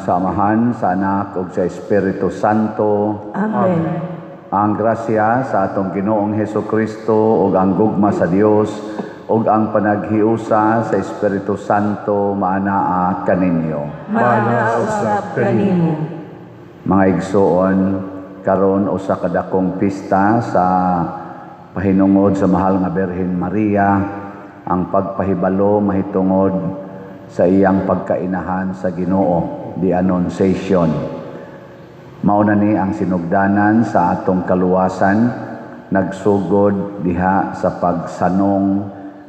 Sa Amahan, sa Anak ug sa Espiritu Santo. Amen. Ang grasya sa atong Ginoong Heso Kristo ug ang gugma sa Dios ug ang panaghiusa sa Espiritu Santo maanaa kaninyo. Maanaa usab kanimo. Mga igsoon, karon usa ka dakong pista sa pahinungod sa mahal nga Birhen Maria, ang pagpahibalo mahitungod sa iyang pagkainahan sa Ginoo, the Annunciation. Mao na ni ang sinugdanan sa atong kaluwasan, nagsugod diha sa pagsanong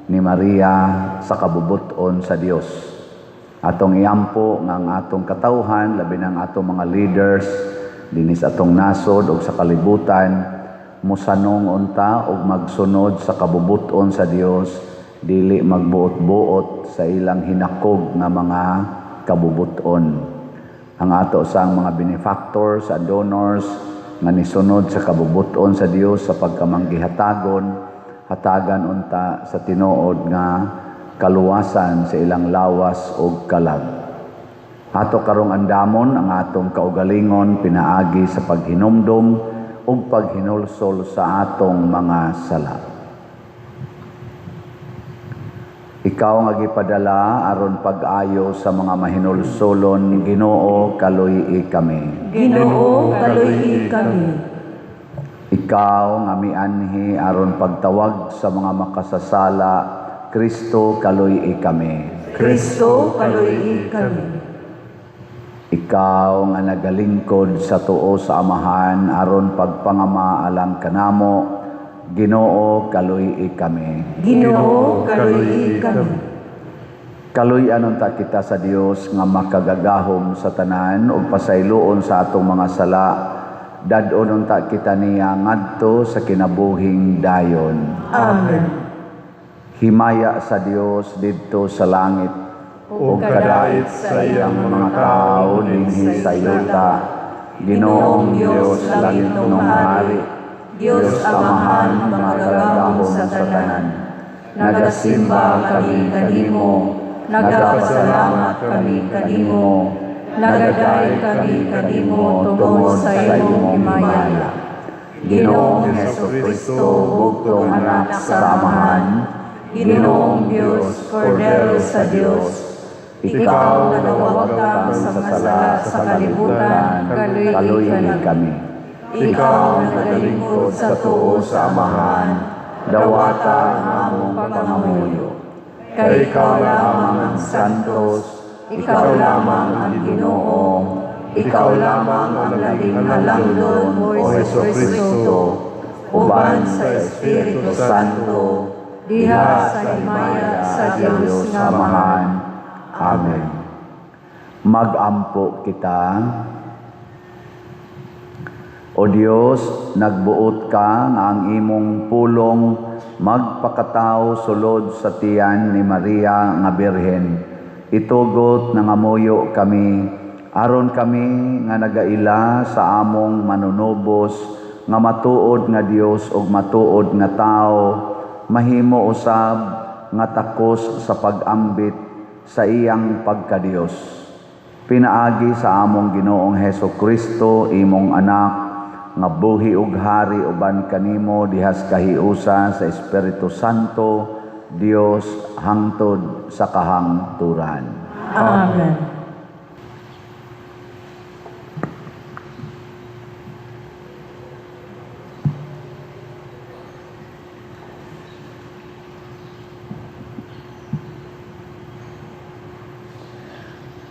ni Maria sa kabubuton sa Dios. Atong iampo nga ang atong katawhan, labi na ang atong mga leaders dinhi sa atong nasod ug sa kalibutan, mosanong unta ug magsunod sa kabubuton sa Dios, dili magbuot-buot sa ilang hinakog nga mga kabubuton. Ang ato sa mga benefactors at donors nga nisunod sa kabubuton sa Dios sa pagkamanggihatagon, hatagan unta sa tinuod nga kaluwasan sa ilang lawas ug kalag. Ato karong andamon ang atong kaugalingon pinaagi sa paghinumdom ug paghinulsol sa atong mga sala. Ikaw nga gipadala aron pag-ayo sa mga mahinulsolon, Ginoo, kaluy-i kami. Ginoo, kaluy-i kami. Ikaw nga mianhi aron pagtawag sa mga makasasala, Kristo, kaluy-i kami. Kristo, kaluy-i kami. Ikaw nga nagalingkod sa tuo sa Amahan aron pagpangama alang kanamo, Ginoo, kaluy-i kami. Ginoo, kaluy-i kami. Kaluy-an unta kita sa Dios nga makagagahom sa tanan ug pasayloon sa atong mga sala. Dad-on unta kita niya ngadto sa kinabuhing dayon. Amen. Himaya sa Dios didto sa langit Ug ug kadait sa iyang mga tawo dinhi sa yuta. Ginoong Dios, langitnong hari, Dios Amahan, makagagahom sa tanan. Nagasimba kami kanimo, nagapasalamat kami kanimo, nagadaig kami kanimo tungod sa imong himaya. Ginoong Heso Kristo, bugtong anak sa Amahan, Ginoong Dios, Kordero sa Dios, ikaw nga nagawagtang sa mga sala sa kalibutan, kaluy-i kaluy-i kami. Ikaw nga nagalingkod sa tuo sa Amahan, dawata ang among pangamuyo. Kay ikaw lamang ang santos, ikaw lamang ang Ginoo, ikaw lamang ang labing halangdon, O Heso Kristo, uban sa Espiritu Santo, diha sa himaya sa Dios nga Amahan. Amen. Magampo kita. O Dios, nagbuot ka nga ang imong pulong magpakatao sulod sa tiyan ni Maria nga Birhen. Itugot nangamuyo kami, aron kami nga nagaila sa among manunubos nga matuod nga Dios ug matuod nga tao, mahimo usab nga takos sa pag-ambit sa iyang pagkadiyos. Pinaagi sa among Ginoong Heso Kristo, imong anak, nga buhi ug hari uban kanimo dihas kahiusa sa Espiritu Santo, Dios hangtod sa kahangturan. Amen.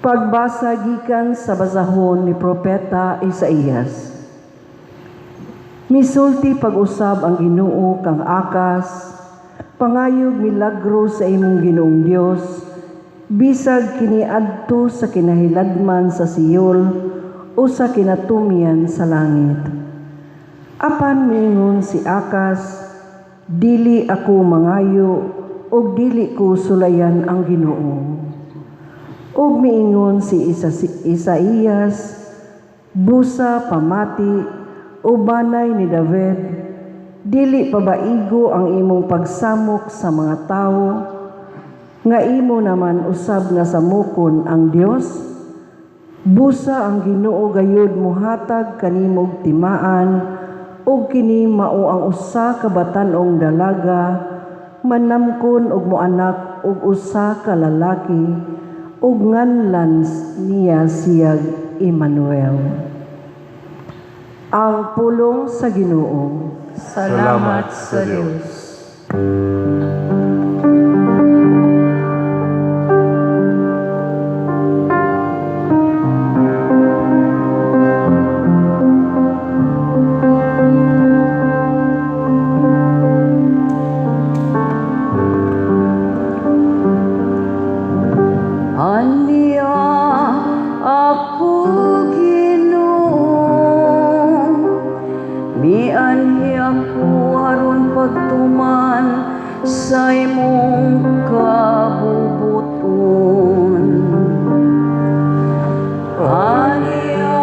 Pagbasa gikan sa basahon ni Propeta Isaías. Misulti pag-usab ang Ginoo kang Akas, pangayog milagro sa imong Ginoong Dios, bisag kiniadto sa kinahilagman sa Seol o sa kinatumyan sa langit. Apan miingon si Akas, dili ako mangayo ug dili ko sulayan ang Ginoo. Ug miingon si Isaías, busa pamati o banay ni David, dili pabaigo ang imong pagsamok sa mga tawo, nga imo naman usab nga samokon ang Dios. Busa ang Ginoo gayud mohatag kanimog timaan, ug kini mao ang usa ka batan-ong dalaga, manamkon ug moanak og usa ka lalaki, ug nganlan niya siyag Emmanuel. Ang pulong sa Ginoo. Salamat sa Dios. Ania ako, Ginoo, mianhi ako aron pagtuman sa imong kabubuton. Ania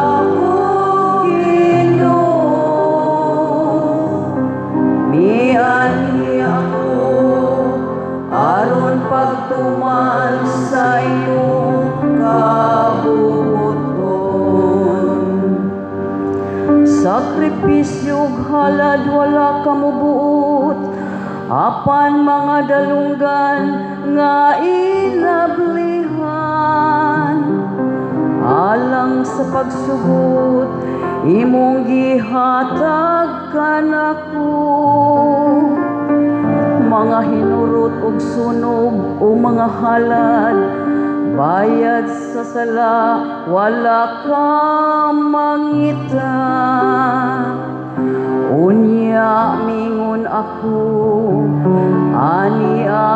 ako, Ginoo, mianhi ako aron pagtuman sa imong kabubuton. Sakripisyo ug halad wala ka mobuot, apan mga dalunggan nga inablihan. Alang sa pagsugot, imong gihatag kanako. Mga hinurot ug sunog o mga halad bayad sa sala, wala ka mangita. Unya mingon ako, ania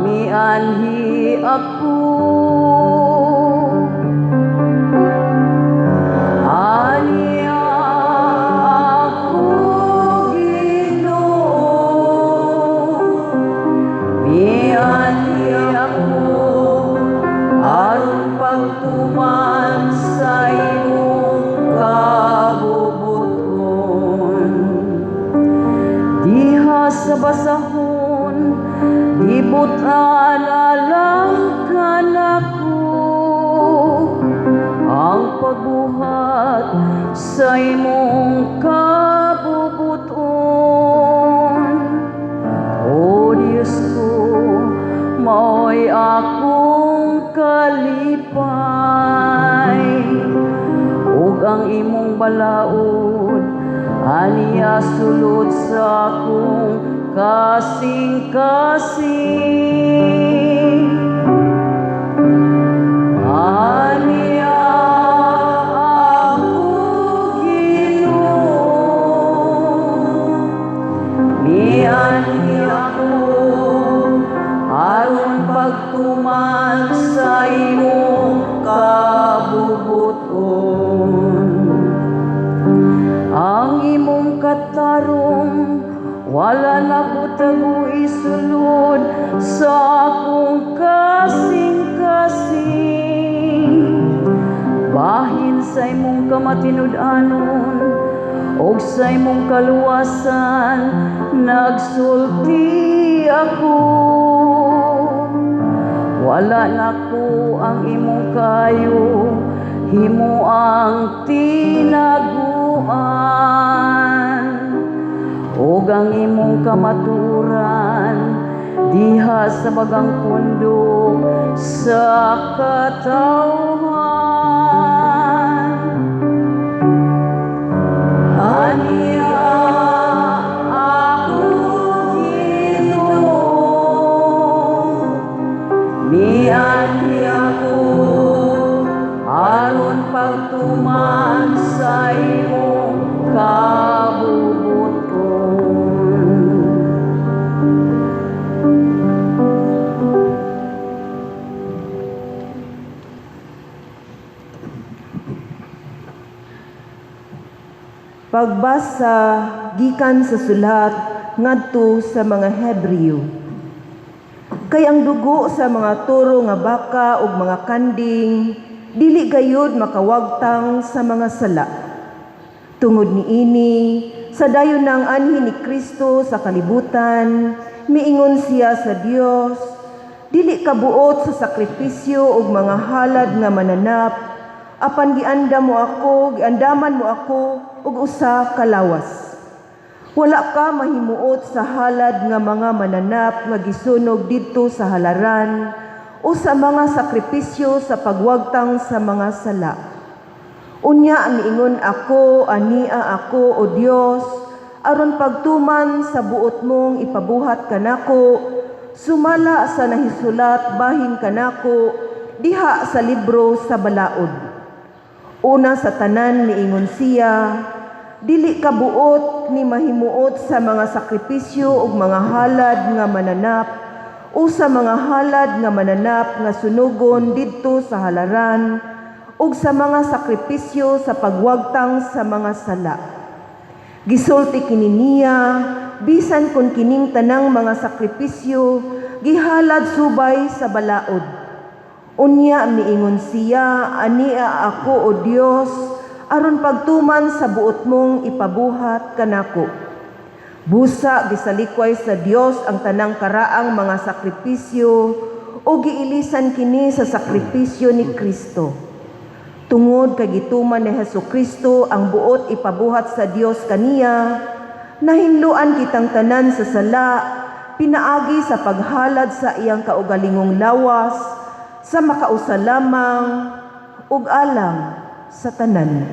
mianhi ako. Ania ako, Ginoo, mianhi ako aron pagtuman sa imong kabubuton. Diha sa basahon, gibutan alang kanako ang pagbuhat sa imong kabubuton. O Diyos ko, mao'y akong kalipay, ug ang imong balaod aniya sulod sa akong kasing-kasing. Ania ako, Ginoo, mianhi ako aron pagtuman sa imong kabubuton. Ang imong katarong wala nako tagui sulod sa akong kasing-kasing. Bahin sa imong kamatinud-anon ug sa imong kaluwasan, nagsulti ako. Wala nako ang imong kaayo himuang tinaguan, ug ang imong kamatuoran diha sa bagang pundo sa katawhan. Ania ako, Ginoo, mianhi ako aron pagtuman sa imong kabubuton. Pagbasa gikan sa sulat ngadto sa mga Hebreo. Kay ang dugo sa mga toro nga baka ug mga kanding dili gayud makawagtang sa mga sala. Tungod niini, sa dayon ng anhi ni Kristo sa kalibutan, miingon siya sa Dios, Dili ka buot sa sakripisyo ug mga halad nga mananap, apan giandam mo ako, giandaman mo ako og usa ka lawas. Wala ka mahimuot sa halad nga mga mananap nga gisunog didto sa halaran o sa mga sakripisyo sa pagwagtang sa mga sala. Unya miingon ako, ania ako, o Dios, aron pagtuman sa buot mong ipabuhat kanako, sumala sa nahisulat bahin kanako, diha sa libro sa balaod. Una sa tanan miingon siya, dili ka buot ni mahimuot sa mga sakripisyo ug mga halad nga mananap o sa mga halad nga mananap nga sunugon didto sa halaran ug sa mga sakripisyo sa pagwagtang sa mga sala. Gisulti kini niya, bisan kon kining tanang mga sakripisyo gihalad subay sa balaod. Unya miingon siya, ania ako, o Dios, aron pagtuman sa buot mong ipabuhat kanako. Busa gisalikway sa Dios ang tanang karaang mga sakripisyo o giilisan kini sa sakripisyo ni Kristo. Tungod kay gituman ni Hesus Kristo ang buot ipabuhat sa Dios kaniya, nahinloan kitang tanan sa sala pinaagi sa paghalad sa iyang kaugalingong lawas sa makausa lamang ug alang sa tanan.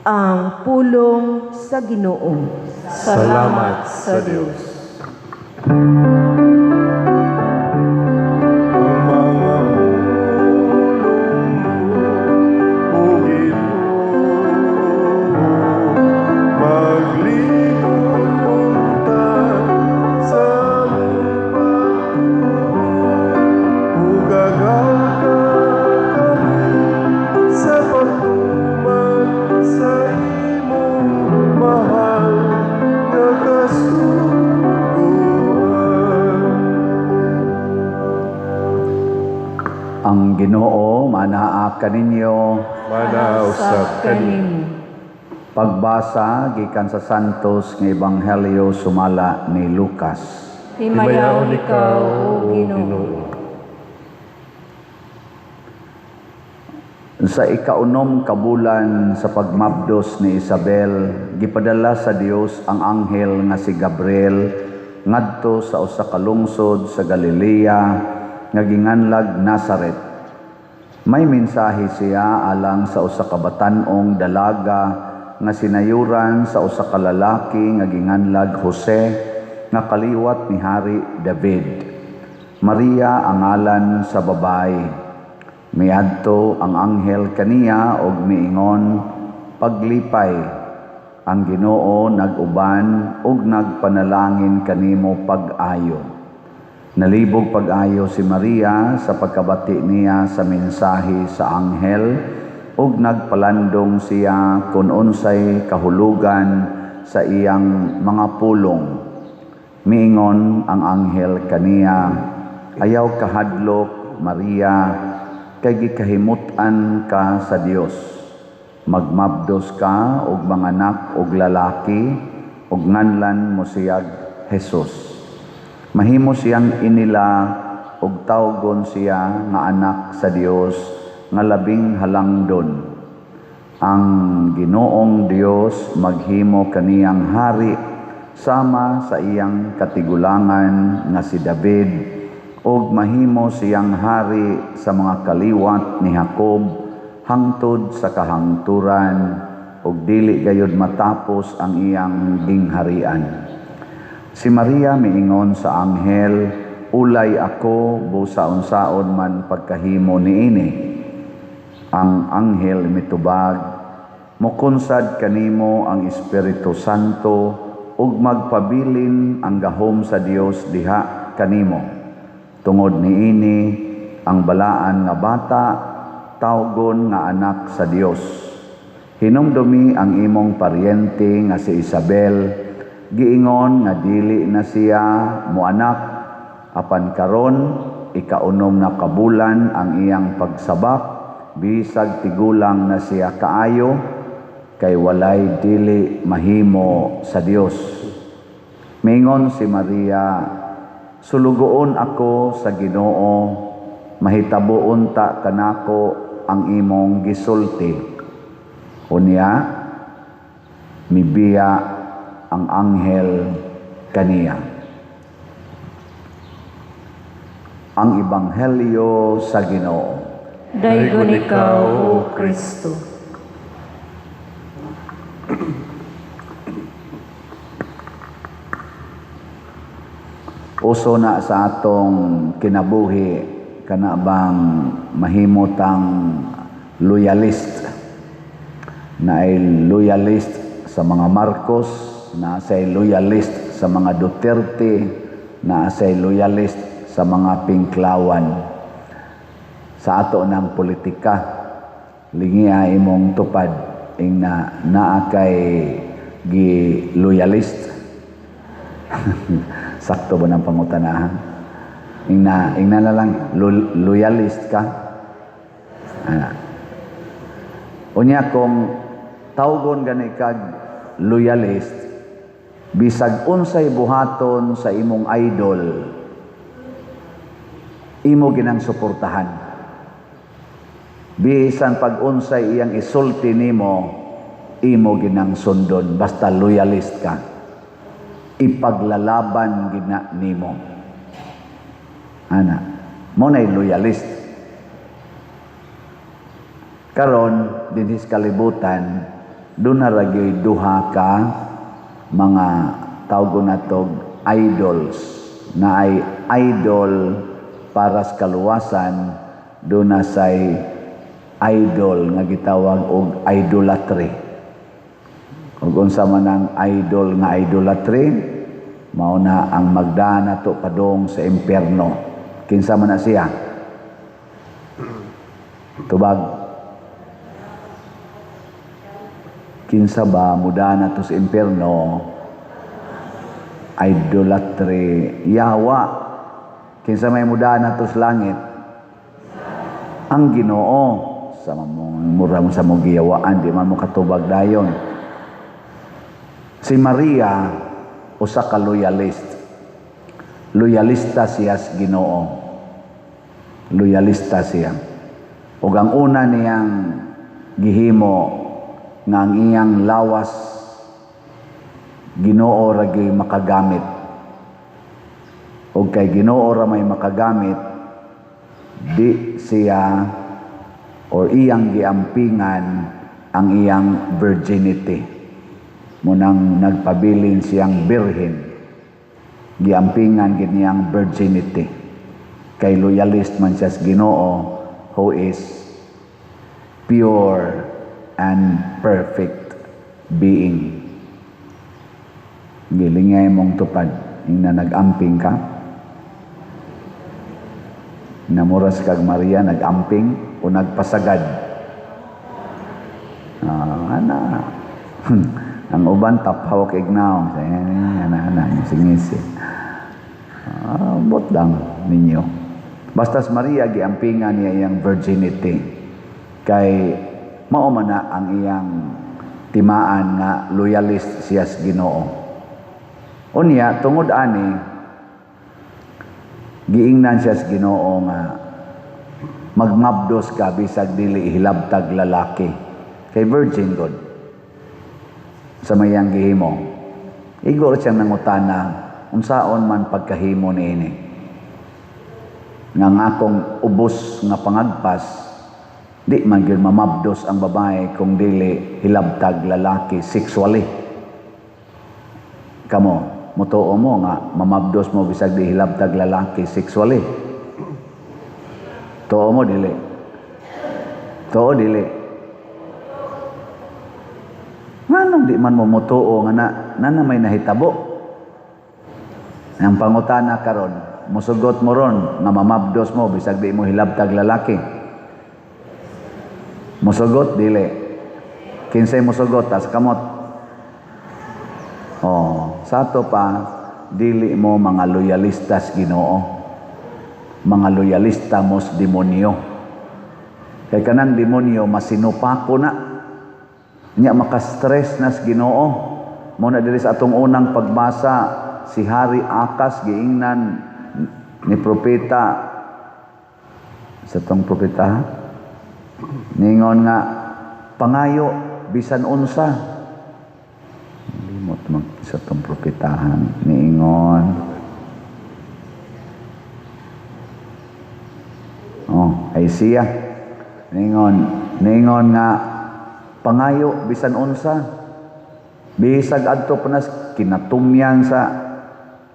Ang pulong sa Ginoo. Salamat sa Dios. Ang mga pulong mo, O Ginoo, maglingkod unta sa among pagtuo, ug agaka kami sa pagtuman sa imong mahal nga kasuguan. Ang Ginoo manaa kaninyo. Manaa usab kanimo. Pagbasa gikan sa Santos nga Ebanghelyo sumala ni Lucas. Himayaon ikaw, O Ginoo. Sa ikaunom ka bulan sa pagmabdos ni Isabel, gipadala sa Dios ang anghel nga si Gabriel ngadto sa usa ka lungsod sa Galilea nga ginganlag Nazaret. May mensahe siya alang sa usa ka batan-ong dalaga nga sinayuran sa usa ka lalaki nga ginganlag Jose nga kaliwat ni Hari David. Maria ang ngalan sa babae. Miadto ang anghel kaniya og miingon, paglipay, ang Ginoo nag-uban ug nagpanalangin kanimo pag-ayo. Nalibog pag-ayo si Maria sa pagkabati niya sa mensahe sa anghel ug nagpalandong siya kun unsay kahulugan sa iyang mga pulong. Miingon ang anghel kaniya, ayaw kahadlok, Maria, kay gikahimut-an ka sa Dios. Magmabdos ka og manganak og lalaki ug nganlan mo siyag Jesus. Mahimo siyang inila og tawgon siya nga anak sa Dios nga labing halangdon. Ang Ginoong Dios maghimo kaniyang hari sama sa iyang katigulangan nga si David ug mahimo siyang hari sa mga kaliwat ni Jacob hangtod sa kahangturan ug dili gayud matapos ang iyang gingharian. Si Maria miingon sa anghel, ulay ako busa unsaon man pagkahimo niini. Ang anghel mitubag, mukunsad kanimo ang Espiritu Santo ug magpabilin ang gahom sa Dios diha kanimo. Tungod niini ang balaan nga bata tawgon nga anak sa Dios. Hinumdumi ang imong paryente nga si Isabel, giingon nga dili na siya moanak, apan karon ikaunom na kabulan ang iyang pagsabak, bisag tigulang na siya kaayo, kay walay dili mahimo sa Dios. Mingon si Maria, Sulugoon ako sa Ginoo, mahitabo unta kanako ang imong gisulti. Unya mibiya ang anghel kaniya. Ang Ebanghelyo sa Ginoo. Daygon ikaw, O Kristo. Uso na sa atong kinabuhi kana bang mahimutang loyalist, na ay loyalist sa mga Marcos, na say loyalist sa mga Duterte, na say loyalist sa mga Pinklawan. Sa ato ng politika, lingia imong tupad ing na naa kay gi loyalist. Sakto ba ng pangutanahan? Ing na lang loyalist ka. Ana. Unya kung tawgon gani kag loyalist, bisag unsay buhaton sa imong idol, imo ginang suportahan. Bisan pag unsay iyang isulti nimo, imo ginang sundon, basta loyalist ka. Ipaglalaban gina nimo. Ana, mo nay loyalist. Karon dinhi sa kalibutan, duna ra gyud duha ka mga tawgon natog idols, na ay idol para sa kaluwasan, duna say idol nga gitawag og idolatry. Ug unsa man ang idol nga idolatry, mao na ang magdana nato padung sa impierno. Kinsa man na siya? Tubag. Kinsa ba mudana to sa impierno? Idolatry. Yawa. Kinsa may mudana to sa langit? Ang Ginoo. Sa mura mo sa mong giyawaan, di man mo katubag dayon. Si Maria usa ka loyalist. Loyalista siya sa Ginoo. Loyalista siya. Ug ang una niyang gihimo nga ang iyang lawas Ginoo ra gyud makagamit. Ug kay Ginoo ra may makagamit, di siya or iyang giampingan ang iyang virginity. Munang nagpabilin siyang birhen, giampingan gid niyang virginity. Kay loyalist man siya sa Ginoo, who is pure and perfect being. Gilingay mong tupad, ing na nag-amping ka. Namuras kag Maria, nag-amping o nagpasagad. Ana. Ang uban taphawak ignaw. Ana, ana, singisi. Bot lang ninyo. Basta si Maria giampingan niya iyang virginity. Kay mao man na ang iyang timaan nga loyalist siya sa Ginoo. Unya tungod ani giingnan siya sa Ginoo nga magmabdos ka bisag dili hilabtag lalaki. Kay virgin god. Sa mayang gihimo. Igor siyang nangutana unsaon man pagkahimo niini. Nga ang akong ubos nga pangagpas, di man gyud mamabdos ang babae kung dili hilabtag lalaki sexually. Kamo, mutuo mo nga mamabdos mo bisag di hilabtag lalaki sexually. Tuo mo dili. Tuo dili. Nganong di man mo mutuo nga na may nahitabo? Ang pangutana karon, musugot mo ron nga mamabdos mo bisag di mo hilabtag lalaki. Musugot dili. Kinsay musugot tas kamot. Oh, sa ato pa dili mo mga loyalistas Ginoo. Mga loyalista mos demonyo. Kay kanang demonyo masinupako na. Nya maka-stress nas Ginoo. Mo na diri sa atong unang pagbasa si Hari Akas giingnan Ni propeta sa tong propeta ningon nga pangayo bisan unsa. Limot man sa tong propetahan niingon. Oh, Isaiah ningon nga pangayo bisan unsa, bisag adto panas kinatumyan sa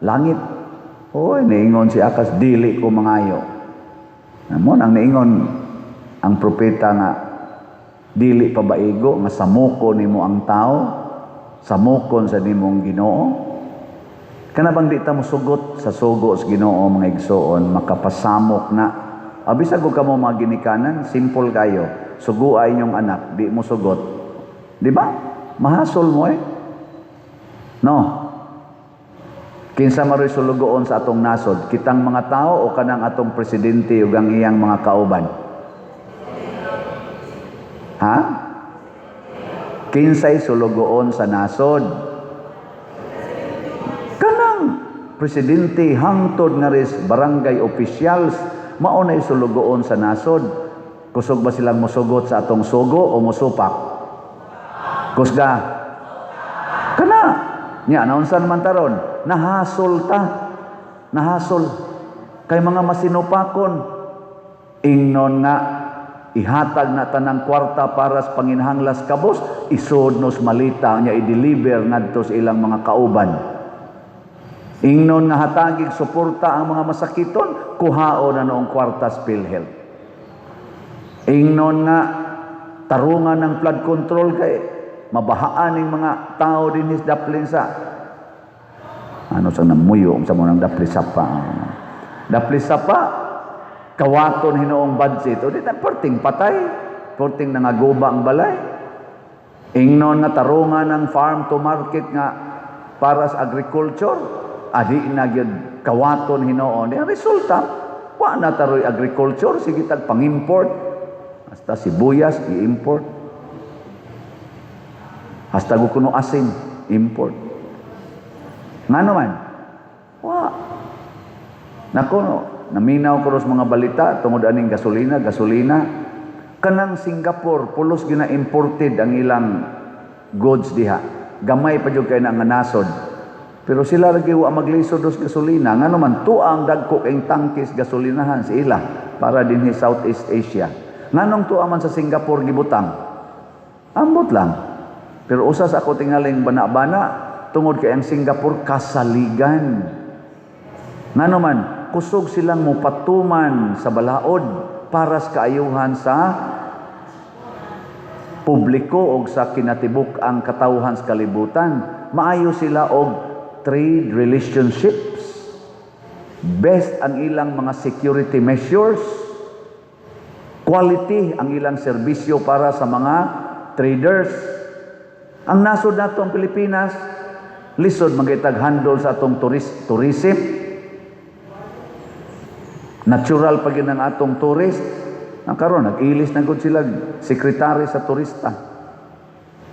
langit. Oy, niingon si Akas, dili ko mangayo. Amo nang niingon ang propeta nga dili pa baigo nga samuko nimo ang tao, samukon sa nimong Ginoo. Kana bang di ta mosugot sa sugo sa Ginoo, mga igsoon, makapasamok na. Abisag og kamo mga ginikanan, simple kayo. Sugua inyong anak, di mo sugot. Di ba? Mahasol mo eh. No. Kinsa maroy sulugoon sa atong nasod, kitang mga tao o kanang atong presidente ug ang iyang mga kauban? Ha? Kinsay sulugoon sa nasod? Kanang presidente hangtod nga ris barangay officials, mao nay sulugoon sa nasod. Kusog ba silang mosugot sa atong sugo o mosupak? Kusga. Kana nya naunsa naman taron? Nahasol ta. Nahasol kay mga masinupakon. Ingnon nga ihatag na tanang kwarta para sa panginhanglas kabos, isod nos malita nya i-deliver ngadto sa ilang mga kauban. Ingnon nga hatagig suporta ang mga masakiton, kuhao na noong kwarta sa PhilHealth. Ingnon nga tarungan ng flood control kay mabahaan ning mga tao dinhi sa daplin sa ano sa namuyo sa mo nang dapli sapa. Dapli sapa kawaton hinuong budget o di na perting patay, perting nangaguba ang balay. Ingnon nga tarungan ng farm to market nga para sa agriculture, adi na gyud kawaton hinuon. Ang resulta, wa na taroy agriculture, sige tag pang-import. Hasta sibuyas i-import. Hasta kuno asin import. Ngano man? Wa. Nako, naminaw ko ros mga balita tungod aning gasolina, gasolina. Kanang Singapore pulos gina-imported ang ilang goods diha. Gamay pa jud kay na nga nasod. Pero sila lagi wa maglisod dos gasolina. Ngano man tuang dagko kay tangkis gasolinahan sa ila para dinhi Southeast Asia. Nganong tuwa man sa Singapore gibutang? Ambot lang. Pero usas ako tingaling bana-bana tungod kay ang Singapore kasaligan. Ngano man kusog silang mopatuman sa balaod para sa kaayuhan sa publiko og sa kinatibuk ang katawhan sa kalibutan. Maayo sila og trade relationships. Best ang ilang mga security measures. Quality ang ilang serbisyo para sa mga traders. Ang nasod nato ang Pilipinas, lisod magitag handle sa atong tourism. Natural pa gyud ang atong tourist. Ang karon nag-ilis na gud sila sekretary sa turista.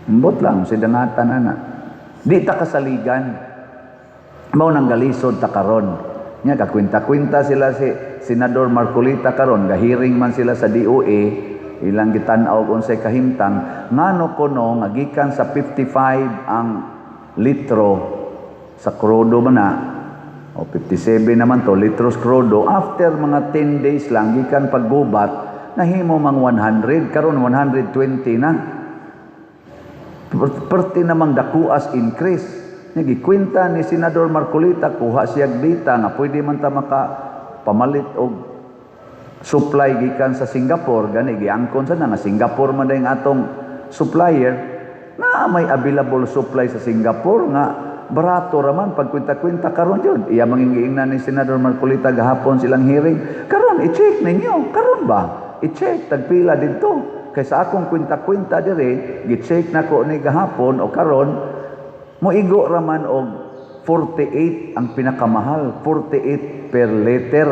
Ambot lang si dangatan ana. Di ta kasaligan. Mao nang galisod ta karon. Nya kakwenta-kwenta sila si Senador Marcolita karon, gahiring man sila sa DOE, ilang gitan-aw kung unsay kahimtang ngano kuno nga gikan sa 55 ang litro sa krudo man na o 57 naman to litros krudo, after mga 10 days lang gikan paggubat nahimo mang 100, karon 120 na. Perti namang dakuas increase. Nagikwenta ni Senador Marcolita, kuha siya data nga pwede man ta maka pamalit og supply gikan sa Singapore, gani giangkon sa na nga Singapore man dayong atong supplier, na may available supply sa Singapore nga barato raman pagkwenta-kwenta karon jud. Iya manging giingnan ni Senador Marcolita gahapon silang hearing. Karon i-check ninyo, karon ba? I-check tagpila didto. Kay sa akong kwenta-kwenta dire, gi-check nako ni gahapon o karon, moigo raman og 48 ang pinakamahal, 48 per liter.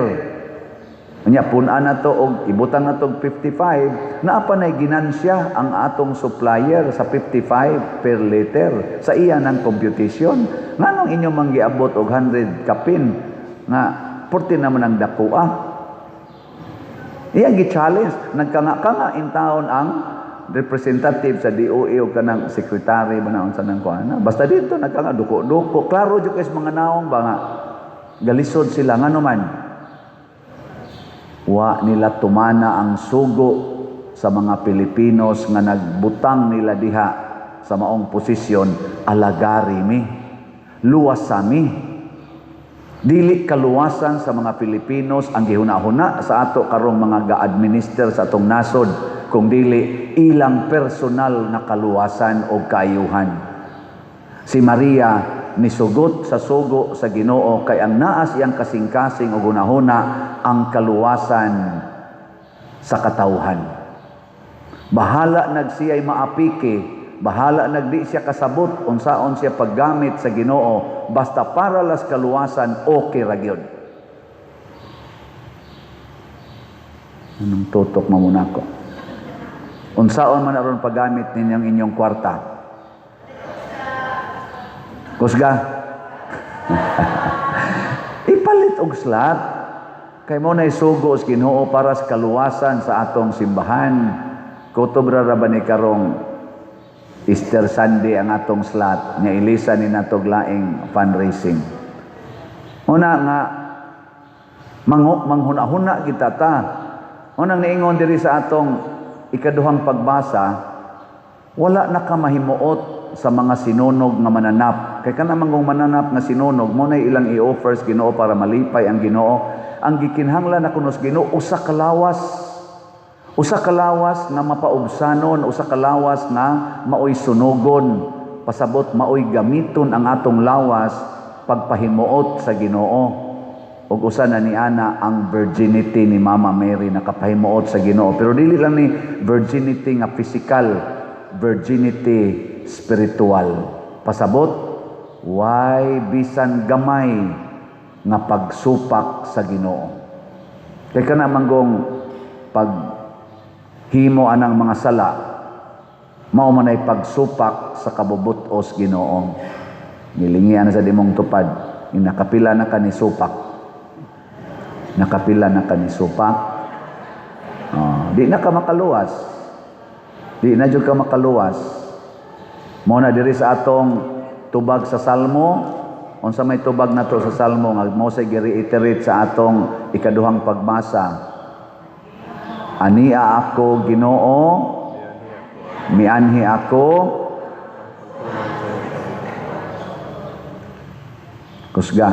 Unya pun-an na to og ibutang na to og 55, naa pa nay ginansya ang atong supplier sa 55 per liter sa iya ng computation. Nganong inyo mang giabot og 100 kapin nga Purti naman ang dakoa. Iyang gi-challenge, nagkanga-kanga in taon ang representative sa DOE o kanang secretary ba na unsa nang kuan. Basta dito nagkanga duko-duko. Klaro jud kay sa mga naong ba nga galisod sila, ngano man wa nila tumana ang sugo sa mga Pilipinos nga nagbutang nila diha sa maong posisyon: alagari mi, luwasa mi. Dili kaluwasan sa mga Pilipinos ang gihuna-huna sa ato karong mga ga-administer sa atong nasod, kung dili ilang personal na kaluwasan o kaayuhan. Si Maria nisugot sa sugo sa Ginoo kay ang naas iyang kasing-kasing o hunahuna ang kaluwasan sa katawhan. Bahala nagsiya'y maapiki, bahala nagdi siya kasabot unsaon siya paggamit sa Ginoo, basta para las kaluwasan, okay ra gyud. Anong tutok mo muna ko? Unsaon man aron paggamit ninyong inyong kwarta? Kusga. Ipalit og slot. Kay mo na isugo sa Ginoo para sa kaluwasan sa atong simbahan. Kutob ra ra ba ni karong Easter Sunday ang atong slot nga ilisa ni natog laing fundraising. Una nga manghuna-huna kita ta. Unang niingon diri sa atong ikaduhang pagbasa, wala na ka mahimuot sa mga sinunog nga mananap. Kay kana manggong mananap nga sinunog, mo na ilang i-offer sa Ginoo para malipay ang Ginoo. Ang gikinahanglan na kuno sa Ginoo usa ka lawas. Usa ka lawas nga mapaubsanon, usa ka lawas nga maoy sunugon. Pasabot maoy gamiton ang atong lawas pagpahimuot sa Ginoo. Ug usa na ni ana ang virginity ni Mama Mary, nakapahimuot sa Ginoo. Pero dili lang ni virginity nga physical, virginity spiritual. Pasabot, why bisan gamay nga pagsupak sa Ginoo. Kay kana manggong pag himo anang mga sala, mao man ay pagsupak sa kabubutos Ginoo. Nilingian na sa dimong tupad, nakapila na ka ni supak. Nakapila na ka ni supak. Oh, di na ka makaluwas. Di na jud ka makaluwas. Mao na diri sa atong tubag sa Salmo, unsa may tubag nato sa Salmo nga mo say gi-reiterate sa atong ikaduhang pagbasa. Ania ako Ginoo, mianhi ako. Kusga,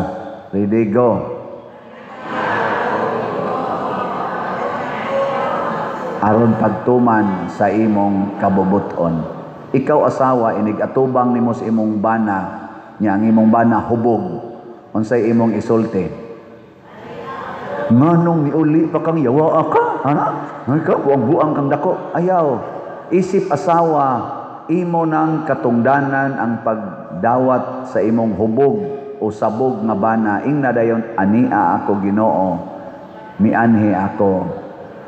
ready go. Aron pagtuman sa imong kabubuton. Ikaw asawa, inig atubang nimo sa imong bana, nya ang imong bana hubog. Unsay imong isulti? Nganong niuli pa kang yawa ka? Ana? Ikaw buang-buang kang dako. Ayaw. Isip asawa, imo nang katungdanan ang pagdawat sa imong hubog o sabog nga bana. Ingna dayon, ania ako Ginoo, mianhi ako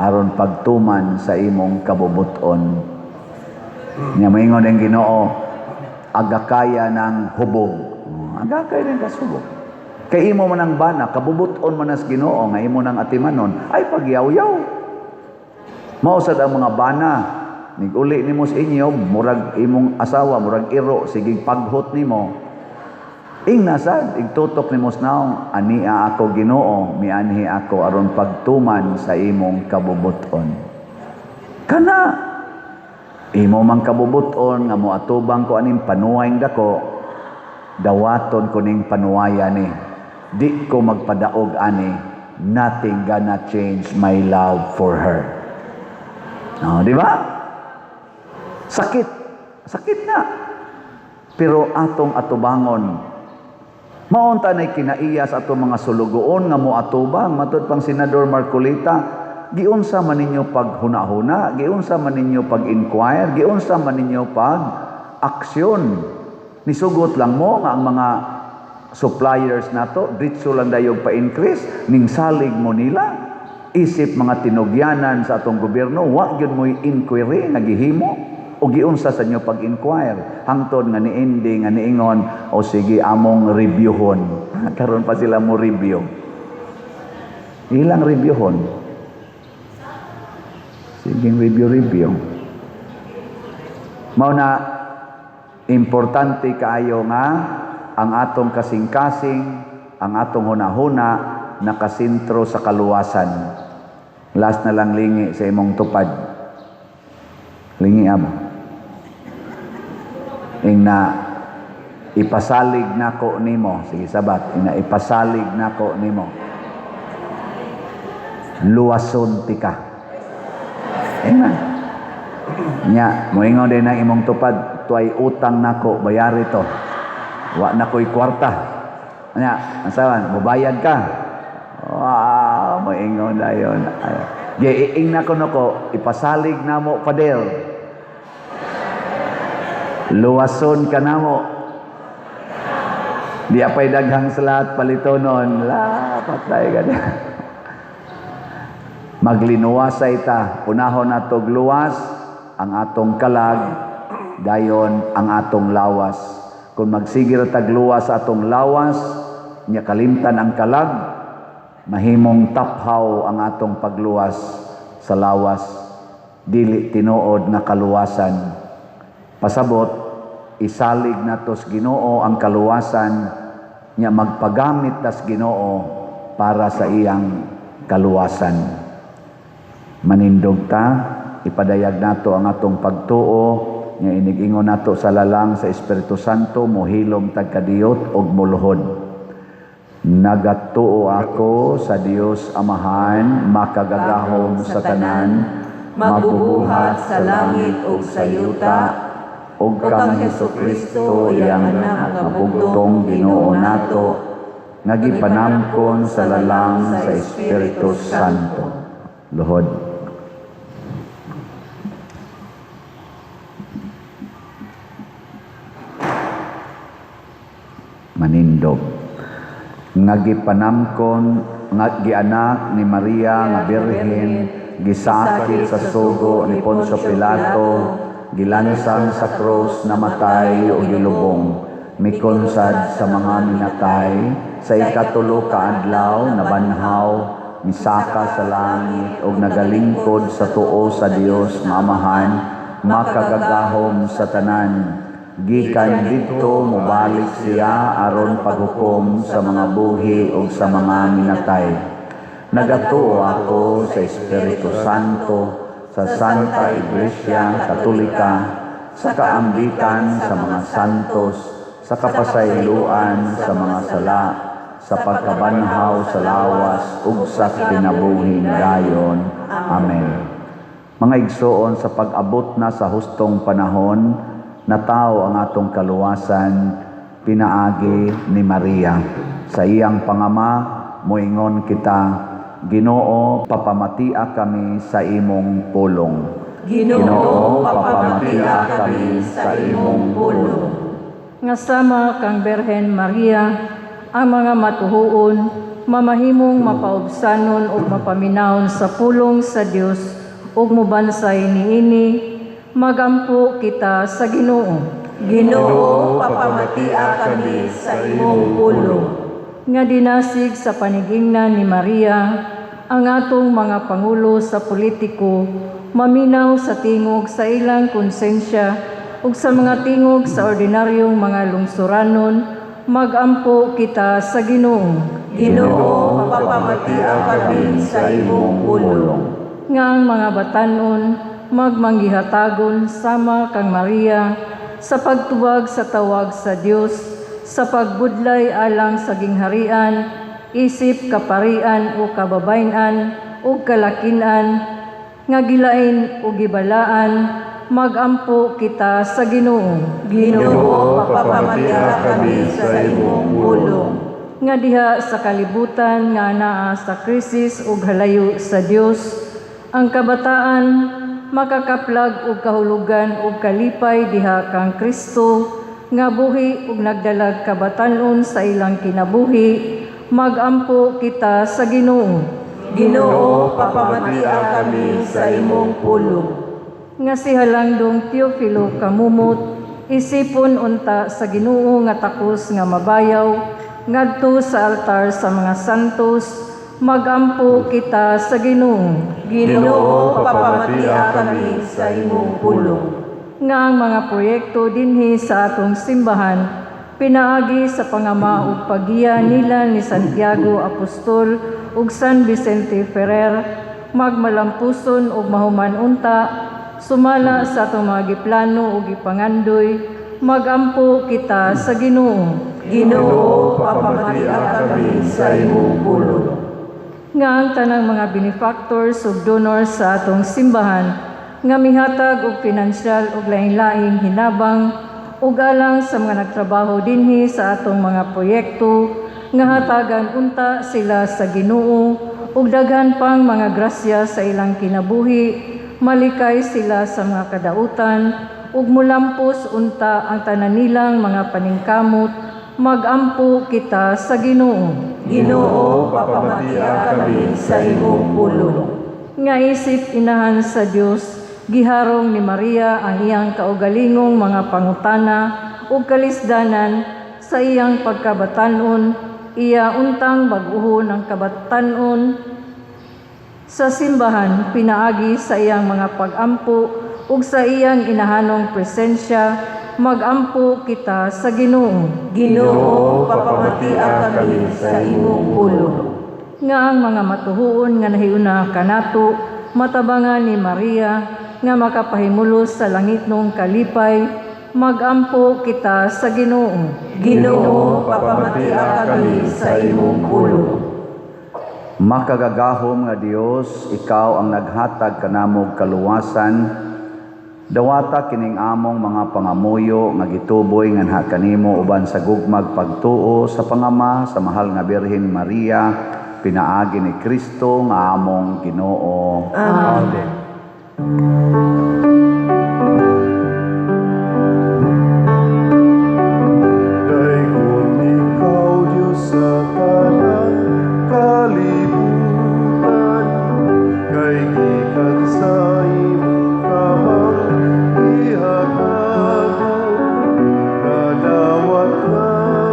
aron pagtuman sa imong kabubuton. Nya moingon ang Ginoo, agakaya ng hubog. Agakaya ng kasubog. Kay imo man ang bana, kabubuton man as Ginoo nga imo nang atimanon, ay pagyaw-yaw. Mao sad ang mga bana, nig-uli nimo sa inyo, murag imong asawa, murag iro, sige paghot nimo. Ingna sad, igtutok nimo sa naong, ania ako Ginoo, mianhi ako aron pagtuman sa imong kabubuton. Kana imo mang kabubuton nga moatubang ko aning panuwayng dako, dawaton ko ning panuwaya ni. Di ko magpadaog ani, nothing gonna change my love for her. Oh, di ba? Sakit. Sakit na. Pero atong atubangon. Maunta na'y kinaiya sa atong mga sulugoon nga moatubang. Matud pang Senador Marcoleta, giunsa man ninyo paghuna-huna, giunsa man ninyo pag-inquire, giunsa man ninyo pag-aksyon. Nisugot lang mo nga ang mga suppliers nato, diretso lang dayog pa-increase, ning salig mo nila. Isip mga tinugyanan sa atong gobyerno, wa gyud mo'y inquiry nga gihimo o giunsa sa inyo pag-inquire. Hangtod nga niindi nga niingon, o sige among reviewhon. Karon pa sila mo review. Ilang reviewhon. Sigeng review-review. Mao na importante kaayo nga ang atong kasing-kasing, ang atong hunahuna nakasentro sa kaluwasan. Last na lang, lingi sa imong tupad. Lingi amo. Ingna, "Ipasalig nako nimo." Sige, sabat. Ingna, "Ipasalig nako nimo. Luwason tika." Ingna. Nya, moingon din ang imong tupad, "Tuay utang nako, bayari to. Wa na ko'y kwarta." Nya, asawan, mubayad ka. Wow, moingon dayon. Ay, giing na ko nako, "Ipasalig namo, Pader. Luwason ka namo." Di apay daghang salat palitonon. La, patay ka na. Maglinuwasay ta. Unahon natog luwas ang atong kalag, dayon ang atong lawas. Kung magsige ra tag luwas sa atong lawas, nya kalimtan ang kalag, mahimong taphaw ang atong pagluwas sa lawas, dili tinuod nga kaluwasan. Pasabot, isalig nato sa Ginoo ang kaluwasan, nya magpagamit tas Ginoo para sa iyang kaluwasan. Manindog ta, ipadayag nato ang atong pagtuo, nga inig-ingon nato sa lalang sa Espiritu Santo, mohilom tag kadiyot og muluhod. Nagatuo ako sa Dios Amahan, makagagahom sa tanan, magbubuhat sa langit ug sa yuta, ug kang Hesukristo, iyang anak nga bugtong Ginoo nato, nga gipanamkon sa lalang sa Espiritu Santo. Luhod. Manindog. Nga gipanamkon nga gianak ni Maria nga Birhen, gisakit sa sugo ni Poncio Pilato, gilansang sa krus, namatay ug gilubong, mikonsad sa mga minatay, sa ikatulo ka adlaw nabanhaw, misaka sa langit ug nagalingkod sa tuo sa Dios nga Amahan, makagagahom sa tanan. Gikan didto mobalik siya aron paghukom sa mga buhi ug sa mga minatay. Nagatuo ako sa Espiritu Santo, sa Santa Iglesia Katolika, sa kaambitan sa mga santos, sa kapasayloan sa mga sala, sa pagkabanhaw sa lawas ug sa kinabuhing dayon. Amen. Mga igsoon, sa pag-abot na sa hustong panahon, natawo ang atong kaluwasan pinaagi ni Maria. Sa iyang pangama, moingon kita, Ginoo, papamatia kami sa imong pulong. Ginoo, papamatia kami sa imong pulong. Nga sama kang Berhen Maria, ang mga matuhuon, mamahimong mapaubsanon ug mapaminawon sa pulong sa Dios ug mobansay niini, magampo kita sa Ginoo. Ginoo, papamatia kami sa imong pulong. Nga dinasig sa panigingnan ni Maria ang atong mga pangulo sa politiko, maminaw sa tingog sa ilang konsensya ug sa mga tingog sa ordinaryong mga lungsuranon, magampo kita sa Ginoo. Ginoo, papamatia kami sa imong pulong. Nga ang mga batanon magmanggihatagon sama kang Maria sa pagtubag sa tawag sa Dios, sa pagbudlay alang sa gingharian, isip kaparian o kababayen-an o kalakinan nga gilain o gibalaan, magampo kita sa Ginoo. Ginoo, papamatia kami sa imong pulong. Nga diha sa kalibutan nga naa sa krisis ug halayo sa Dios, ang kabataan makakaplag og kahulugan ug kalipay diha kang Kristo nga buhi ug nagdalag kabatan-on sa ilang kinabuhi, magampo kita sa Ginoo. Ginoo, papamatia kami sa imong pulong. Nga si Halangdong Teofilo Camomot isipon unta sa Ginoo nga takos nga mabayaw ngadto sa altar sa mga santos, Magampo kita sa Ginoo. Ginoo, papamatia kami sa imong pulong. Nga ang mga proyekto dinhi sa atong simbahan pinaagi sa pangama ug paggiya nila ni Santiago Apostol ug San Vicente Ferrer magmalampuson ug mahuman unta sumala sa atong mga giplano ug gipangandoy. Magampo kita sa Ginoo. Ginoo, papamatia kami sa imong pulong. Nga ang tanang mga benefactors ug donors sa atong simbahan nga mihatag og pinansyal ug lain-laing hinabang ug alang sa mga nagtrabaho dinhi sa atong mga proyekto nga hatagan unta sila sa Ginoo ug daghan pang mga grasya sa ilang kinabuhi, malikay sila sa mga kadautan ug mulampos unta ang tanan nilang mga paningkamot. Magampo kita sa Ginoo. Ginoo, papamatia kami sa imong pulong. Nga isip inahan sa Dios, giharong ni Maria ang iyang kaugalingong mga pangutana ug kalisdanan sa iyang pagkabatanon, iya untang bag-ohon ang kabatan-on sa simbahan pinaagi sa iyang mga pagampo ug sa iyang inahanong presensya. Magampo kita sa Ginoo. Ginoo, papamatia kami sa imong pulong. Nga ang mga matuhuon nga nahiuna kanato matabangan ni Maria nga makapahimulos sa langitnong kalipay. Magampo kita sa Ginoo. Ginoo, papamatia kami sa imong pulong. Makagagahom nga Dios, ikaw ang naghatag kanamog kaluwasan. Dawata kining among mga pangamuyo nga gituboy nganha kanimo uban sa gugmag pagtuo sa pangama sa mahal nga Birhen Maria, pinaagi ni Kristo nga among Ginoo. Amen. Daygon ikaw, Diyos, sa tanang kalibutan, kay gikan sa imong kamang gihatagon, nadawat namo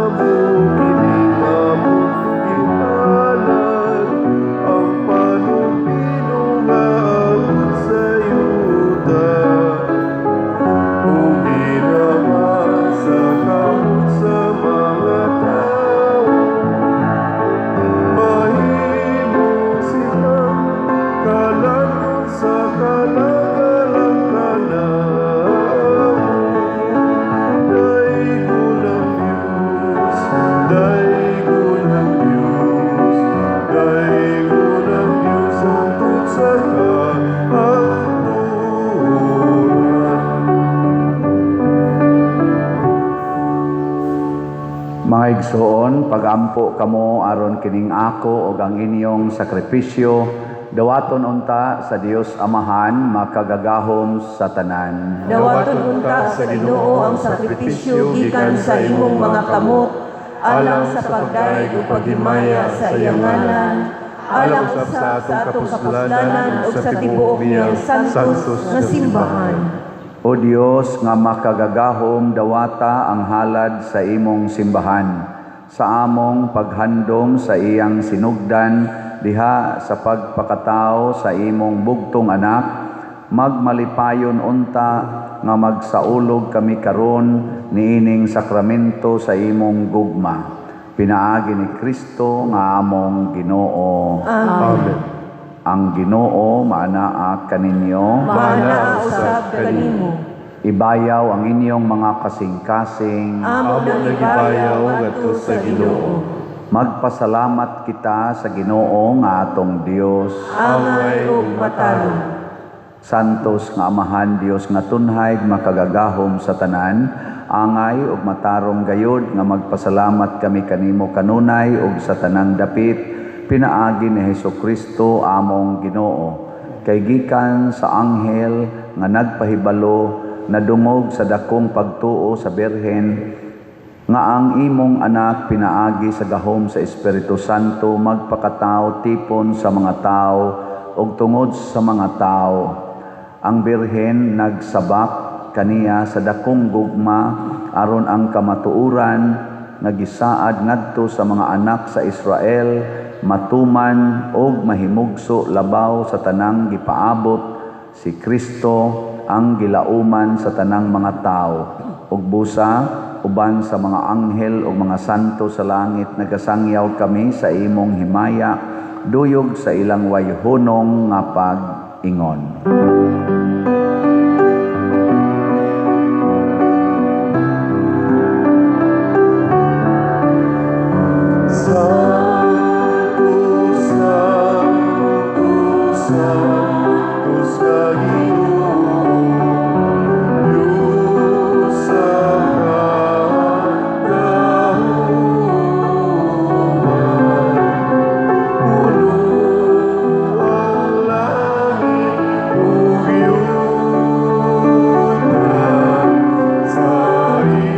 kining among gihalad, ang panulbino nga abot sa yuta ug ginawa sa kamot sa mga tao. Mahimo silang kalan-on sa kalagalang kanamo. Daygon ang Diyos, daygon ang Diyos, daygon ang Diyos hangtod sa kahangturan. Mga igsoon, pagampo kamo aron kining ako ug ang inyong sakripisyo dawaton unta sa Dios Amahan makagagahom sa tanan. Dawaton unta sa Ginoo ang sakripisyo gikan sa imong mga kamot alang sa pagdayeg ug paghimaya sa iyang ngalan, alang usab sa atong kapuslanan ug sa tibuok niyang santos nga simbahan. O Dios nga makagagahom, dawata ang halad sa imong simbahan sa among paghandom sa iyang sinugdan diha sa pagpakatao sa imong bugtong anak, magmalipayon unta nga magsaulog kami karon niining sakramento sa imong gugma, pinaagi ni Kristo nga among Ginoo. Amen. Ang Ginoo maanaa kaninyo. Maanaa usab kanimo. Ibayaw ang inyong mga kasing-kasing. Amo nang ibayaw ngadto sa Ginoo. Magpasalamat kita sa Ginoo nga atong Dios. Angay ug matarong. Santos nga Amahan Dios nga tunhay makagagahom sa tanan, angay ug matarong gayod nga magpasalamat kami kanimo kanunay ug sa tanang dapit pinaagi ni Hesukristo among Ginoo. Kay gikan sa anghel nga nagpahibalo, nadungog sa dakong pagtuo sa Birhen nga ang imong anak pinaagi sa gahom sa Espiritu Santo magpakatao tipon sa mga tao ug tungod sa mga tao. Ang Birhen nagsabak kaniya sa dakong gugma aron ang kamatuoran nga gisaad ngadto sa mga anak sa Israel matuman og mahimugso labaw sa tanang gipaabot, si Kristo ang gilauman sa tanang mga tawo. Ug busa uban sa mga anghel ug mga santo sa langit, nagasangyaw kami sa imong himaya, duyog sa ilang wayhunong nga pag-ingon. Santo, Santo, Sanctus ka Ginoo, Diyos sa kagahuman. Puno ang langit ug yuta sa imong himaya. Hosana sa kahitaasan.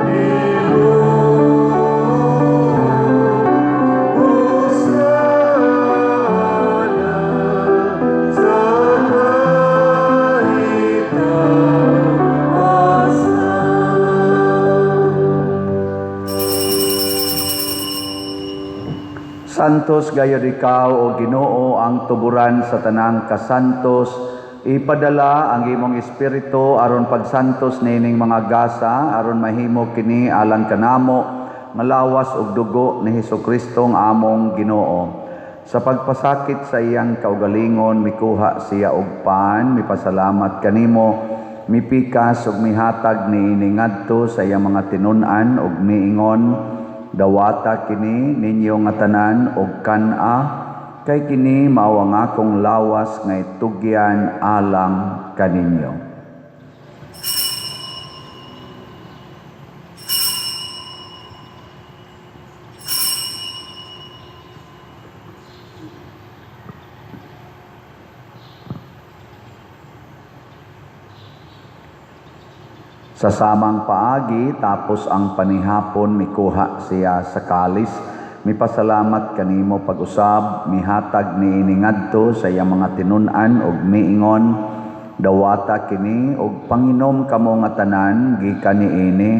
Daygon ang nagaagi sa ngalan sa Ginoo. Hosana sa kahitaasan. Santos gayud ikaw, O Ginoo, ang tuburan sa tanang kasantos. Ipadala ang imong espiritu aron pagsantos niining mga gasa, aron mahimo kini alang kanamo nga lawas ug dugo ni Hesukristo ang among Ginoo. Sa pagpasakit sa iyang kaugalingon, mikuha siya og pan, mipasalamat kanimo, mipikas ug mihatag niini ngadto sa iyang mga tinun-an ug miingon: "Dawata kini ninyo nga tanan og kan-a, kay kini mao ang akong lawas nga itugyan alang kaninyo." Sa samang paagi, tapos ang panihapon, mikuha siya sa kalis, mipasalamat kanimo pag-usab, mihatag niini ngadto sa iyang mga tinun-an ug miingon: "Dawata kini ug panginom kamo nga tanan gikan niini,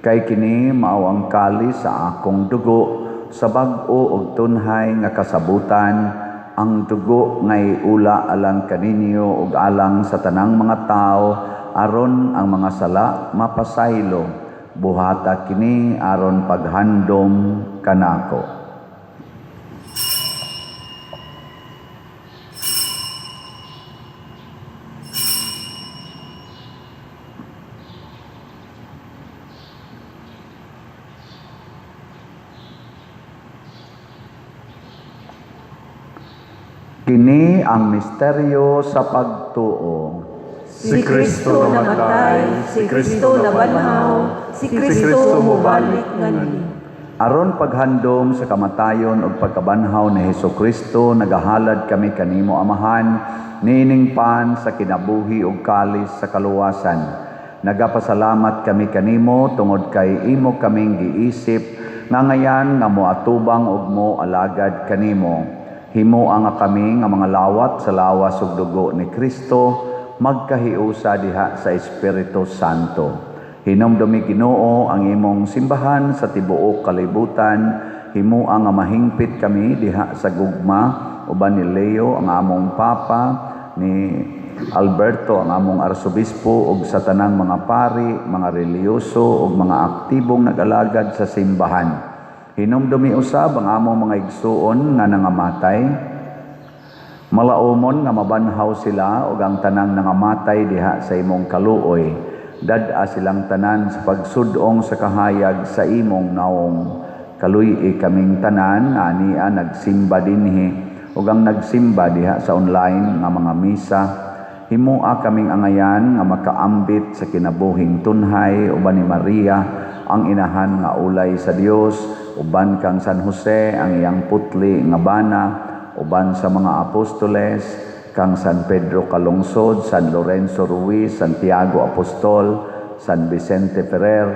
kay kini mao ang kalis sa akong dugo sa bag-o ug tunhay nga kasabutan, ang dugo nga iula alang kaninyo ug alang sa tanang mga tawo aron ang mga sala mapasaylo. Buhata kini aron paghandom kanako." Kini ang misteryo sa pagtuo. Si Kristo namatay, si Kristo nabanhaw, si Kristo mobalik nganhi. Aron paghandom sa kamatayon ug pagkabanhaw ni Hesukristo, nagahalad kami kanimo, Amahan, niining pan sa kinabuhi ug kalis sa kaluwasan. Nagapasalamat kami kanimo tungod kay imo kaming giisip nga ngayan nga moatubang ug mo alagad kanimo. Himoa nga kami nga mga lawat sa lawas ug dugo ni Kristo magkahiusa diha sa Espiritu Santo. Hinumdumi, Ginoo, ang imong simbahan sa tibuok kalibutan. Himoa nga mahingpit kami diha sa gugma uban ni Leo ang among Papa, ni Alberto ang among Arsobispo, ug sa tanang mga pari, mga relihiyoso ug mga aktibong nag-alagad sa simbahan. Hinumdumi usab ang among mga igsuon nga nangamatay. Malaumon nga mabanhaw sila ug ang tanang nangamatay diha sa imong kaluoy. Dad-a silang tanan sa pagsudong sa kahayag sa imong naong. Kaluy-i kaming tanan nga ania nagsimba dinhi ug ang nagsimba diha sa online nga mga misa. Himoa kaming angayan nga makaambit sa kinabuhing tunhay uban ni Maria ang inahan nga ulay sa Dios, uban kang San Jose ang iyang putli nga bana, uban sa mga apostoles, kang San Pedro Calungsod, San Lorenzo Ruiz, Santiago Apostol, San Vicente Ferrer,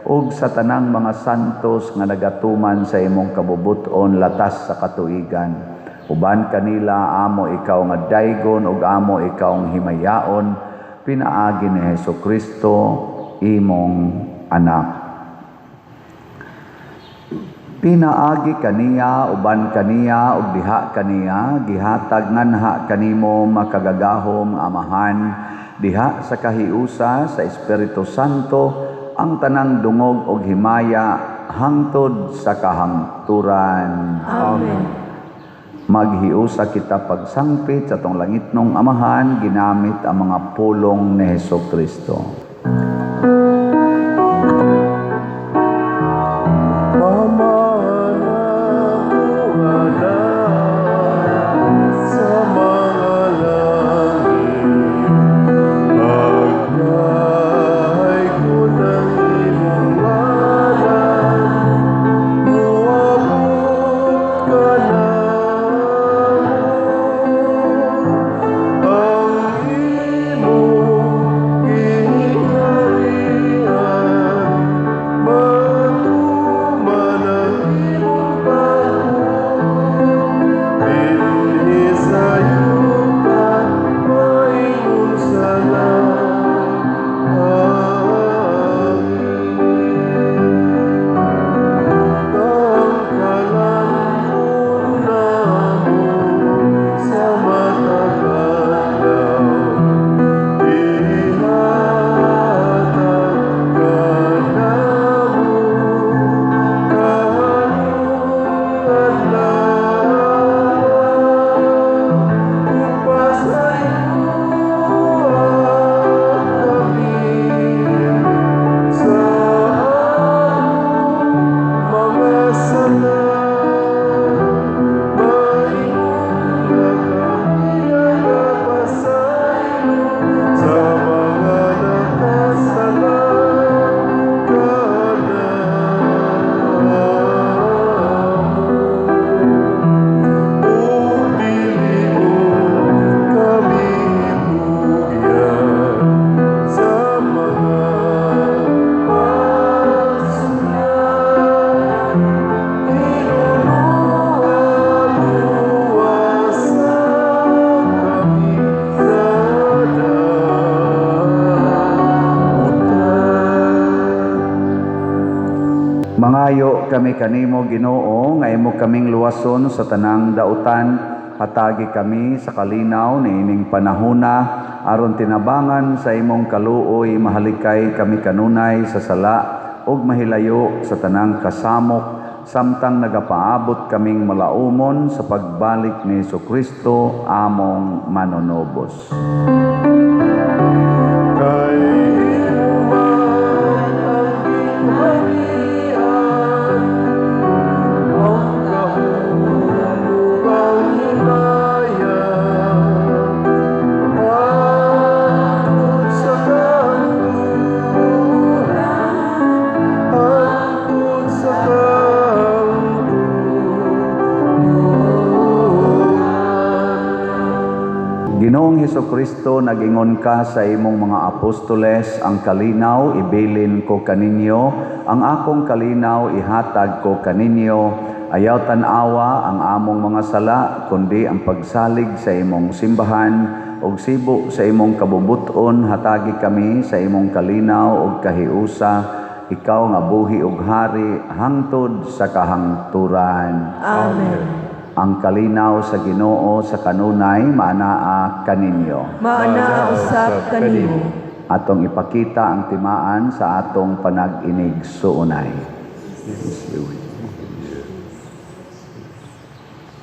ug sa tanang mga santos nga nagatuman sa imong kabubut-on latas sa katuigan. Uban kanila amo ikaw nga daygon ug amo ikaw ang himayaon, pinaagi ni Hesus Kristo imong anak. Pinaagi kaniya, uban kaniya, ug diha kaniya, gihatag nganha kanimo makagagahom Amahan, diha sa kahiusa sa Espiritu Santo, ang tanang dungog ug himaya hangtod sa kahangturan. Amen. Maghiusa kita pagsangpit sa atong langitnong Amahan, ginamit ang mga pulong ni Hesus Kristo. Mangayo kami kanimo, Ginoo, nga imo kaming luwason sa tanang dautan, hatagi kami sa kalinaw niining panahona, aron tinabangan sa imong kaluoy mahalikay kami kanunay sa sala ug mahilayo sa tanang kasamok, samtang nagapaabot kaming malaumon sa pagbalik ni Hesukristo among manunubos. Kay imo man ang gingharian, ang gahom ug ang himaya, hangtod sa kahangturan, hangtod sa kahangturan. Ginoong Hesukristo, nagingon ka sa imong mga apostoles, ang kalinaw ibilin ko kaninyo, ang akong kalinaw ihatag ko kaninyo. Ayaw tan-awa ang among mga sala, kundi ang pagsalig sa imong simbahan, ug sibo sa imong kabubut-on, hatagi kami sa imong kalinaw ug kahiusa, ikaw nga buhi ug hari hangtod sa kahangturan. Amen. Ang kalinaw sa Ginoo sa kanunay maanaa kaninyo. Maanaa usab kanimo. Atong ipakita ang timaan sa atong panag-inig suunay.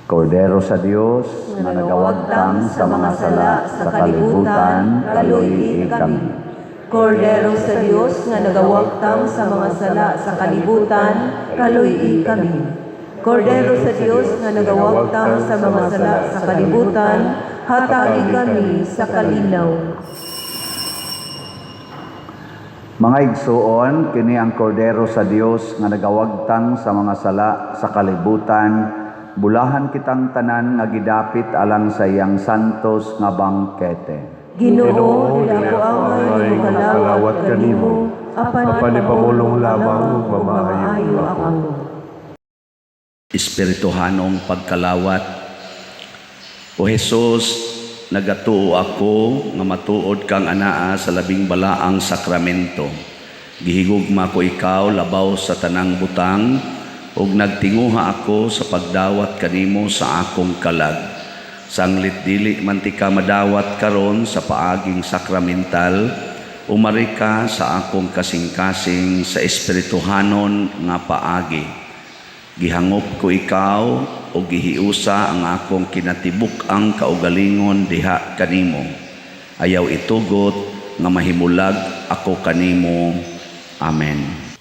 Kordero sa Dios nga nagawagtang sa mga sala sa kalibutan, kaluy-i kami. Kordero sa Dios nga nagawagtang sa mga sala sa kalibutan, kaluy-i kami. Kordero sa Dios nga nagawagtang sa mga sala sa kalibutan, hatagi kami sa kalinaw. Mga igsuon, kini ang kordero sa Dios nga nagawagtang sa mga sala sa kalibutan. Bulahan kitang tanan nga gidapit alang sa iyang santos nga bangkete. Ginoo, dili ako angay nga mokalawat kanimo, apan Apan ipamulong lamang ug mamaayo ako. Espirituhanong pagkalawat. O Jesus, nagatuo ako nga matuod kang anaa sa labing balaang sakramento. Gihigugma ko ikaw labaw sa tanang butang ug nagtinguha ako sa pagdawat kanimo sa akong kalag. Sanglit dili man tika madawat karon sa paaging sakramental, umari ka sa akong kasing-kasing sa espirituhanon nga paagi. Gihangop ko ikaw o gihiusa ang akong kinatibuk-ang kaugalingon diha kanimo. Ayaw itugot nga mahimulag ako kanimo. Amen.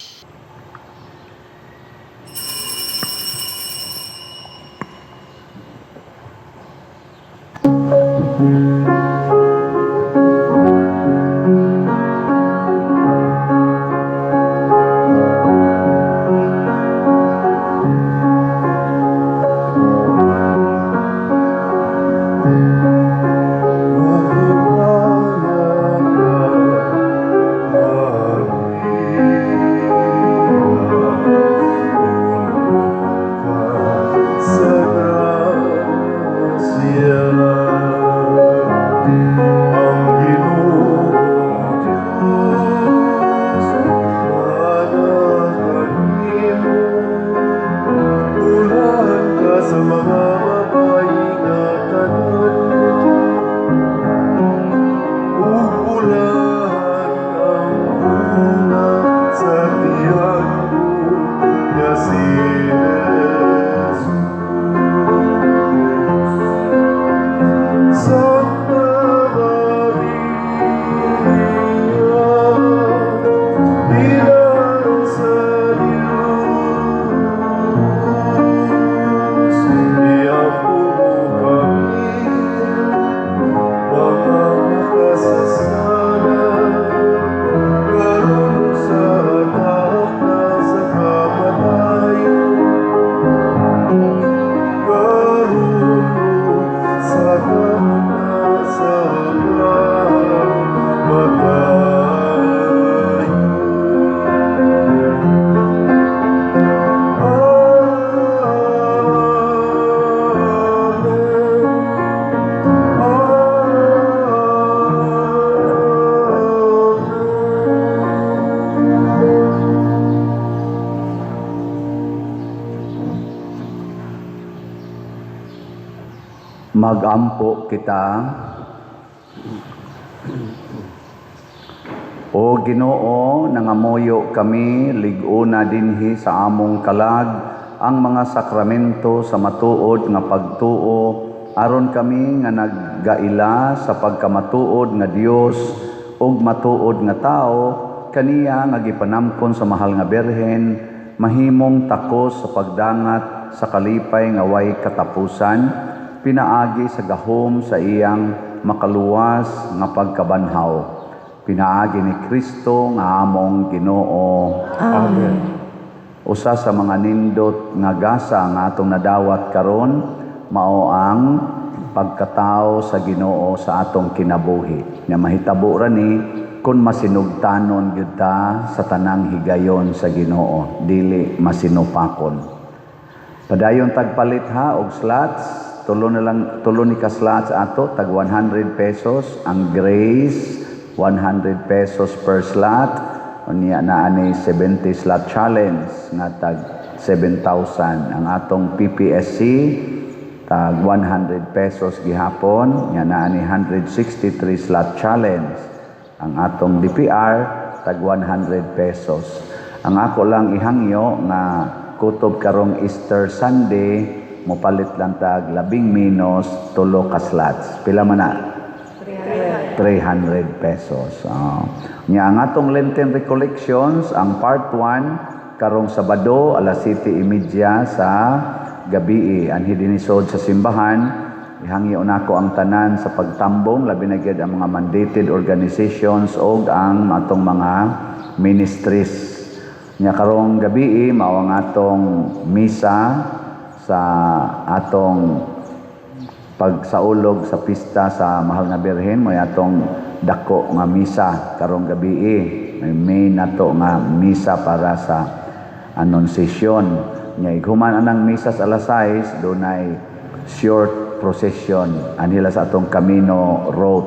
Sa grasya, ang Ginoong Diyos kanimo, bulahan ka sa mga babayi nga tanan, ug bulahan ang bunga sa tiyan mo nga si Jesus. Santa Maria, Ina sa Diyos, iampo mo kami, mga makasasala, karon sa takna sa kamatayon, karon sa takna sa kamatayon. Amen. Amen. Magampo kita. O Ginoo, nangamuyo kami lig-ona dinhi sa among kalag ang mga sakramento sa matuod nga pagtuo, aron kami nga naggaila sa pagkamatuod nga Dios ug matuod nga tawo kaniya nga gipanamkon sa mahal nga Birhen, mahimong takos sa pagdangat sa kalipay nga way katapusan pinaagi sa gahom sa iyang makaluwas nga pagkabanhaw, pinaagi ni Kristo nga among Ginoo. Amen. Usa sa mga nindot nga gasa nga atong nadawat karon mao ang pagkatao sa Ginoo sa atong kinabuhi. Nga mahitabo ra ni kung masinugtanon gyud ta sa tanang higayon sa Ginoo, dili masinupakon. Padayon tagpalit ha og slots, tulo na lang, tulo ni ka slots ato tag 100 pesos ang Grace, 100 pesos per slot. Unya naa ni 70 slot challenge nga tag 7,000. Ang atong PPSC tag 100 pesos gihapon, nya naa ni 163 slot challenge. Ang atong DPR tag 100 pesos. Ang ako lang ihangyo nga kutob karong Easter Sunday mopalit lang tag labing minus tulo ka slots. Pila man na? 300 pesos. Nya ang atong Lenten Recollections, ang part 1 karong Sabado alas 7:30 sa gabi anhi dinhi sa simbahan. Ihangyo nako ang tanan sa pagtambong, labi na gyud ang mga mandated organizations og ang atong mga ministries. Nya karong gabi mao ang atong misa sa atong pagsaulog sa pista sa Mahal nga Birhen, may atong dako nga misa karong gabi. May main nato nga misa para sa Annunciation. Nya ighuman anang misa sa alas 6, dunay short procession anhila sa atong Camino Road.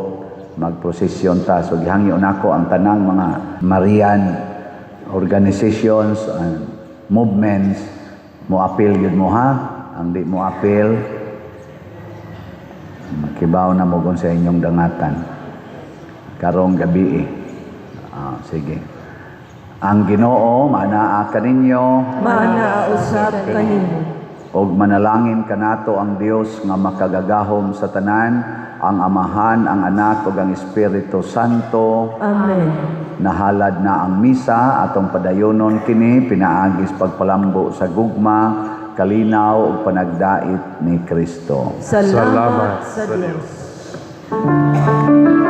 Magprosesyon ta. So gihangyo nako ang tanang mga Marian organizations and movements, mo apil yun mo ha. Ang di mo apil, makibaw na mo kung sa inyong dangatan karong gabi eh. Ah, sige. Ang Ginoo maanaa kaninyo. Maanaa usab kanimo. Og manalangin kanato ang Dios nga makagagahom sa tanan, ang Amahan, ang Anak ug ang Espiritu Santo. Amen. Nahalad na ang misa, atong padayonon kini pinaagis pagpalambo sa gugma, kalinaw ug panagdait ni Kristo. Salamat Salamat sa sa Dios. Diyos.